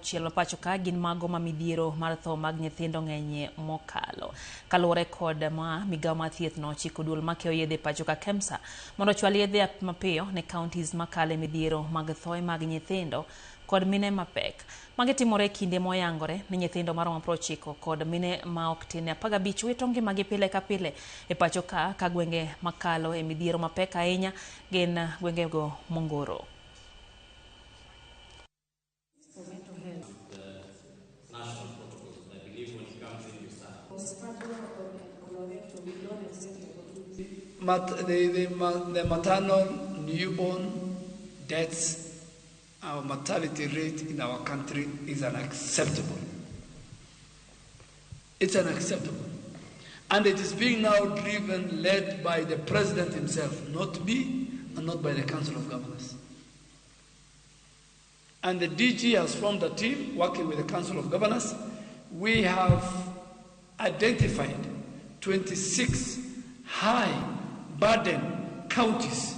6 ma pacho ka gin mago ma midhiero mar tho mag nyithindo ng'enyie mokalo. Kaluwore kod ma, migawo mar thieth nochiko duol makeyo yedhe pacho ka KEMSA mondo ochwal yedhe mapiyo ne counties makale midhiero mag thoe mag nyithindo kod mine mapek. Magi timore e kinde moyangore ni nyithindo maromo 90 kod mine ma ok tin ne 15 wito ngimagi pile ka pile e pacho ka ka gwenge makalo e midhiero mapek ahinya gin gwengego mongoro. The maternal newborn deaths, our mortality rate in our country is unacceptable. It's unacceptable. And it is being now driven, led by the president himself, not me, and not by the Council of Governors. And the DG has formed a team working with the Council of Governors. We have identified 26 high burden counties.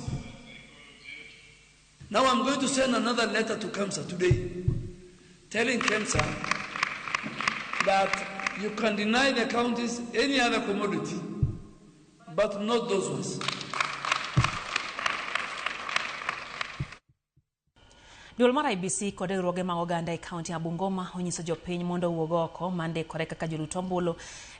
Now I'm going to send another letter to KEMSA today, telling KEMSA that you can deny the counties any other commodity, but not those ones. Duol mar IEBC kod riwruoge mag oganda e kaunti ma Bungoma onyiso jopiny mondo owuog oko mandikore kaka jolut ombulu.